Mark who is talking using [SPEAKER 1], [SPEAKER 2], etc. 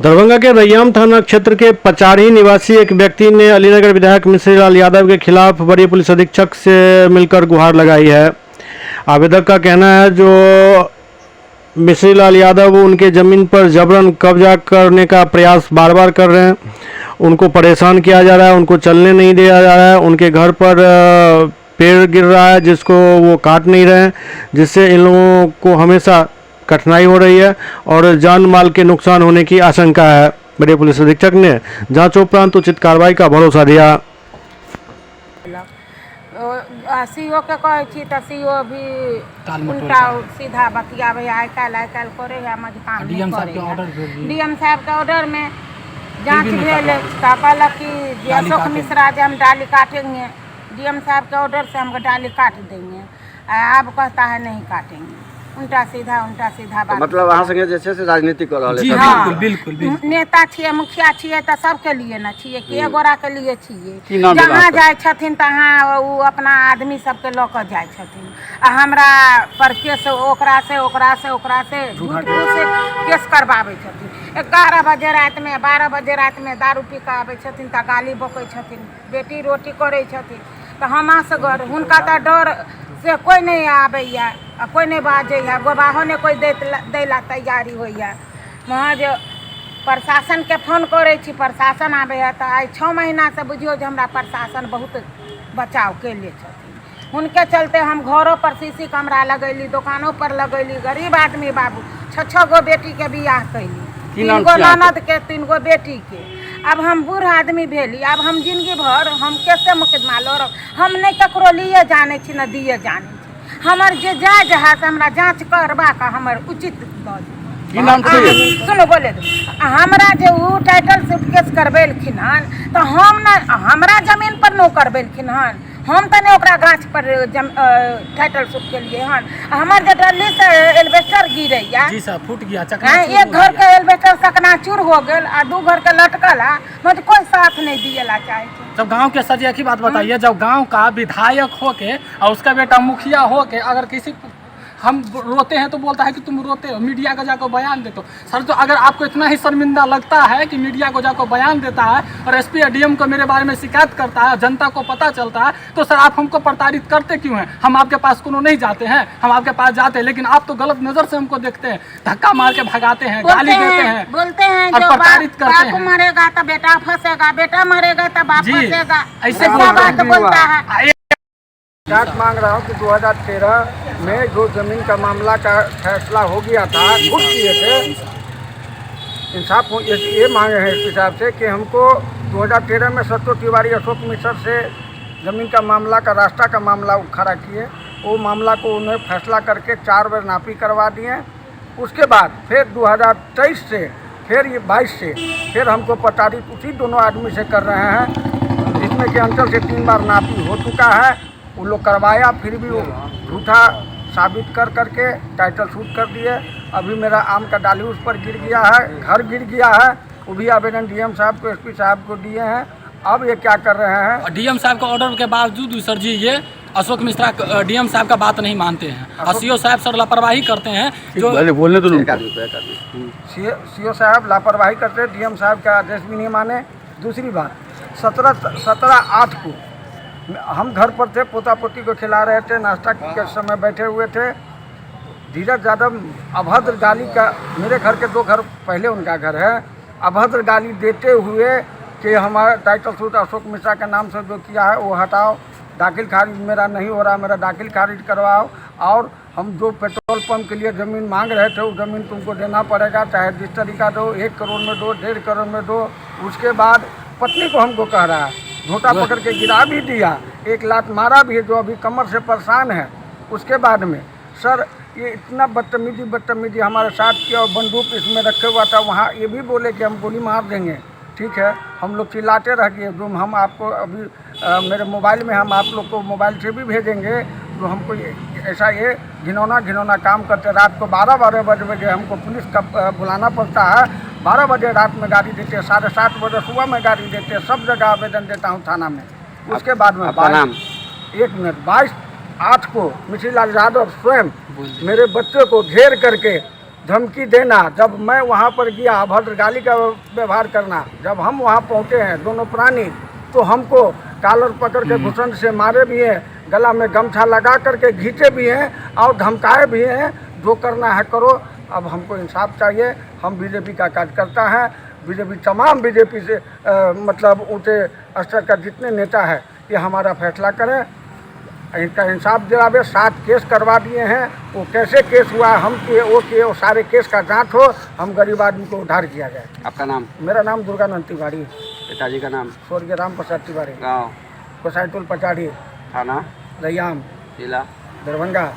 [SPEAKER 1] दरभंगा के रैयाम थाना क्षेत्र के पचारी निवासी एक व्यक्ति ने अलीनगर विधायक मिश्रीलाल यादव के खिलाफ वरीय पुलिस अधीक्षक से मिलकर गुहार लगाई है। आवेदक का कहना है जो मिश्रीलाल यादव उनके ज़मीन पर जबरन कब्जा करने का प्रयास बार बार कर रहे हैं, उनको परेशान किया जा रहा है, उनको चलने नहीं दिया जा रहा है, उनके घर पर पेड़ गिर रहा है जिसको वो काट नहीं रहे हैं, जिससे इन लोगों को हमेशा कठिनाई हो रही है और जान माल के नुकसान होने की आशंका है। वरीय पुलिस अधीक्षक ने जांचोपरांत उचित कार्रवाई का भरोसा दिया।
[SPEAKER 2] सी ओ के कहै छी तऽ सी ओ भी उल्टा सीधा बतियाबै, आइ काल्हि आइ काल्हि करै है, मज काम नहि
[SPEAKER 3] डीएम साहब
[SPEAKER 2] करै
[SPEAKER 3] के
[SPEAKER 2] है।
[SPEAKER 3] ऑर्डर भेल।
[SPEAKER 2] डीएम साहब के ऑर्डर में जांच
[SPEAKER 3] भी नहीं
[SPEAKER 2] भेल
[SPEAKER 3] काटवाबै।
[SPEAKER 2] तऽ कहलक कि जे
[SPEAKER 3] डाली
[SPEAKER 2] अशोक
[SPEAKER 3] काटेंगे।
[SPEAKER 2] मिश्रा जे हम डाली काटेंगे, डीएम साहब के ऑर्डर से हमको डाली काट देंगे, आ अब कहता है नहीं काटेंगे। उल्टा सीधा बात।
[SPEAKER 4] मतलब अहाँ संगे जे छै से राजनीति कऽ रहल
[SPEAKER 3] जी
[SPEAKER 4] है।
[SPEAKER 3] बिल्कुल बिल्कुल बिल्कुल।
[SPEAKER 2] नेता छियै, मुखिया छियै तऽ सबके लिए ने छियै, कि एक गोरा के लिए छियै?
[SPEAKER 4] की नाम भेल
[SPEAKER 2] जहाँ
[SPEAKER 4] अहाँके?
[SPEAKER 2] जाइ छथिन तहाँ ओ अपना आदमी सबके लऽ कऽ जाइ छथिन आ हमरा पर केस ओकरा से ओकरा से ओकरा से झूठ से केस करबाबै छथिन। 11 बजे रातिमे, 12 बजे रातिमे दारू पी कऽ आबै छथिन तऽ गाली बकै छथिन। बेटी रोटी करै छथिन तऽ हम असगर, हुनका तऽ डर से कोइ नहि आबैए आ कोइ नहि बाजैए, गवाहो नहि कोइ दैत दै लए तैयारी होइए। महज प्रशासनके फोन करै छी, प्रशासन आबैए तऽ आइ 6 महीनासँ बुझियौ जे हमरा प्रशासन बहुत बचाव केले छथिन। हुनके चलते हम घरो पर सी सी कैमरा लगैली, दोकानो पर लगैली। गरीब आदमी बाबू, 6-6 गो बेटीके बियाह कैली,
[SPEAKER 4] की नाम
[SPEAKER 2] 3 गो
[SPEAKER 4] छी अहाँके?
[SPEAKER 2] ननदके, 3 गो बेटीके। आब हम बूढ़ आदमी भेली, आब हम जिंदगी भर हम कैसे मुकदमा लड़ब? हम नहि ककरो लिए जानै छी, ने दिए जानै छी। हमर जे जायज है से हमरा जाँच करबा कऽ हमर उचित दऽ दिअ।
[SPEAKER 4] की नाम छै?
[SPEAKER 2] सुनू, बोले दू। हमरा जे ओ टाइटल सूट केस करबेलखिन हन तऽ हम ने हमरा जमीन पर नहि करबेलखिन हन, हम तऽ नहि ओकरा गाछ पर टाइटल सूट केलियै हन। हमर जे डल्ली से एल्बेस्टर गिरैया
[SPEAKER 3] जी सर, फूट गया
[SPEAKER 2] हैं,
[SPEAKER 3] चकनाचूर
[SPEAKER 2] एक
[SPEAKER 3] हो
[SPEAKER 2] घर
[SPEAKER 3] गया।
[SPEAKER 2] के एल्बेस्टर सकनाचूर हो गेल आ 2 घर के लटकल आ मतलब कोई साथ नहीं दिएला चाहे छै।
[SPEAKER 3] जब गांव के सर जी एक ही बात बताइए, जब गांव का विधायक होके और उसका बेटा मुखिया होके अगर किसी हम रोते हैं तो बोलता है कि तुम रोते हो, मीडिया को जाकर बयान देते हो। सर तो अगर आपको इतना ही शर्मिंदा लगता है कि मीडिया को जाकर बयान देता है और एसपी और डीएम को मेरे बारे में शिकायत करता है, जनता को पता चलता है, तो सर आप हमको प्रताड़ित करते क्यों हैं? हम आपके पास कोनो नहीं जाते हैं, हम आपके पास जाते हैं लेकिन आप तो गलत नज़र से हमको देखते हैं, धक्का मार के भगाते हैं, गाली
[SPEAKER 2] बोलते
[SPEAKER 3] देते
[SPEAKER 2] हैं,
[SPEAKER 3] हैं
[SPEAKER 2] बोलते हैं
[SPEAKER 3] और
[SPEAKER 2] जो
[SPEAKER 3] प्रताड़ित
[SPEAKER 2] बाप
[SPEAKER 3] करते
[SPEAKER 2] बाप
[SPEAKER 3] हैं।
[SPEAKER 2] मरेगा तो बेटा फंसेगा, बेटा मरेगा तो बाप
[SPEAKER 3] जी,
[SPEAKER 2] फंसेगा,
[SPEAKER 3] ऐसे
[SPEAKER 2] ऐसा
[SPEAKER 3] बोलते
[SPEAKER 2] बात
[SPEAKER 3] हैं।
[SPEAKER 2] बोलता है।
[SPEAKER 5] शिकायत मांग रहा हूँ कि 2013 में जो ज़मीन का मामला का फैसला हो गया था, खुद किए थे इंसाफ ये मांगे हैं एसपी साहब से कि हमको 2013 में सत्तो तिवारी अशोक मिश्र से ज़मीन का मामला का रास्ता का मामला खड़ा किए, वो मामला को उन्हें फैसला करके 4 बार नापी करवा दिए। उसके बाद फिर 2023 से फिर ये 22 से फिर हमको प्रताड़ित उसी दोनों आदमी से कर रहे हैं, जिसमें कि अंचल से 3 बार नापी हो चुका है, वो लोग करवाया, फिर भी वो झूठा साबित कर करके टाइटल शूट कर दिए। अभी मेरा आम का डाली उस पर गिर गया है, घर गिर गया है, वो भी आवेदन डीएम साहब को एसपी साहब को दिए हैं। अब ये क्या कर रहे हैं?
[SPEAKER 3] और डीएम साहब का ऑर्डर के बावजूद भी सर जी ये अशोक मिश्रा डीएम साहब का बात नहीं मानते हैं और सीओ साहब सर लापरवाही करते हैं जो
[SPEAKER 1] बोलने तो
[SPEAKER 4] एक आदमी को, एक आदमी।
[SPEAKER 5] सीओ साहब लापरवाही करते हैं, डीएम साहब का आदेश भी नहीं माने। दूसरी बात, 17/8 को हम घर पर थे, पोता पोती को खिला रहे थे, नाश्ता के समय बैठे हुए थे। धीरज यादव अभद्र गाली का, मेरे घर के 2 घर पहले उनका घर है, अभद्र गाली देते हुए कि हमारा टाइटल सूट अशोक मिश्रा के नाम से जो किया है वो हटाओ, दाखिल खारिज मेरा नहीं हो रहा, मेरा दाखिल खारिज करवाओ, और हम जो पेट्रोल पंप के लिए ज़मीन मांग रहे थे वो ज़मीन तुमको देना पड़ेगा, चाहे जिस तरीका दो, 1 करोड़ में दो, 1.5 करोड़ में दो। उसके बाद पत्नी को हमको कह रहा है, झोटा पकड़ के गिरा भी दिया, 1 लात मारा भी, जो अभी कमर से परेशान है। उसके बाद में सर ये इतना बदतमीजी बदतमीजी हमारे साथ किया और बंदूक इसमें रखे हुआ था वहाँ, ये भी बोले कि हम गोली मार देंगे। ठीक है, हम लोग चिल्लाते रह गए। जो हम आपको अभी मेरे मोबाइल में हम आप लोग को मोबाइल से भी भेजेंगे, जो हमको ये ऐसा ये घिनौना घिनौना काम करते। रात को 12-12 बजे हमको पुलिस का बुलाना पड़ता है, 12 बजे रात में गाड़ी देते हैं, 7:30 बजे सुबह में गाड़ी देते हैं, सब जगह आवेदन देता हूँ थाना में। उसके बाद में
[SPEAKER 4] आपका नाम?
[SPEAKER 5] 1 मिनट, 22/8 को मिश्रीलाल यादव स्वयं मेरे बच्चे को घेर करके धमकी देना, जब मैं वहाँ पर गया अभद्र गाली का व्यवहार करना, जब हम वहाँ पहुँचे हैं दोनों प्राणी तो हमको कॉलर पकड़ के घुसन से मारे भी हैं, गला में गमछा लगा करके घींचे भी हैं और धमकाए भी हैं, जो करना है करो। अब हमको इंसाफ चाहिए। हम बीजेपी का कार्यकर्ता हैं, बीजेपी तमाम बीजेपी से मतलब ऊंचे स्तर का जितने नेता है ये हमारा फैसला करें, इनका इंसाफ दिलावे। 7 केस करवा दिए हैं, वो कैसे केस हुआ, हम किए वो किए, वो सारे केस का जांच हो, हम गरीब आदमी को उद्धार किया जाए।
[SPEAKER 4] आपका नाम?
[SPEAKER 5] मेरा नाम दुर्गानंद तिवारी।
[SPEAKER 4] पिताजी का नाम?
[SPEAKER 5] स्वर्गीय राम प्रसाद तिवारी।
[SPEAKER 4] गाँव?
[SPEAKER 5] गोसाईटोल पचाड़ी।
[SPEAKER 4] थाना?
[SPEAKER 5] रैयाम।
[SPEAKER 4] जिला?
[SPEAKER 5] दरभंगा।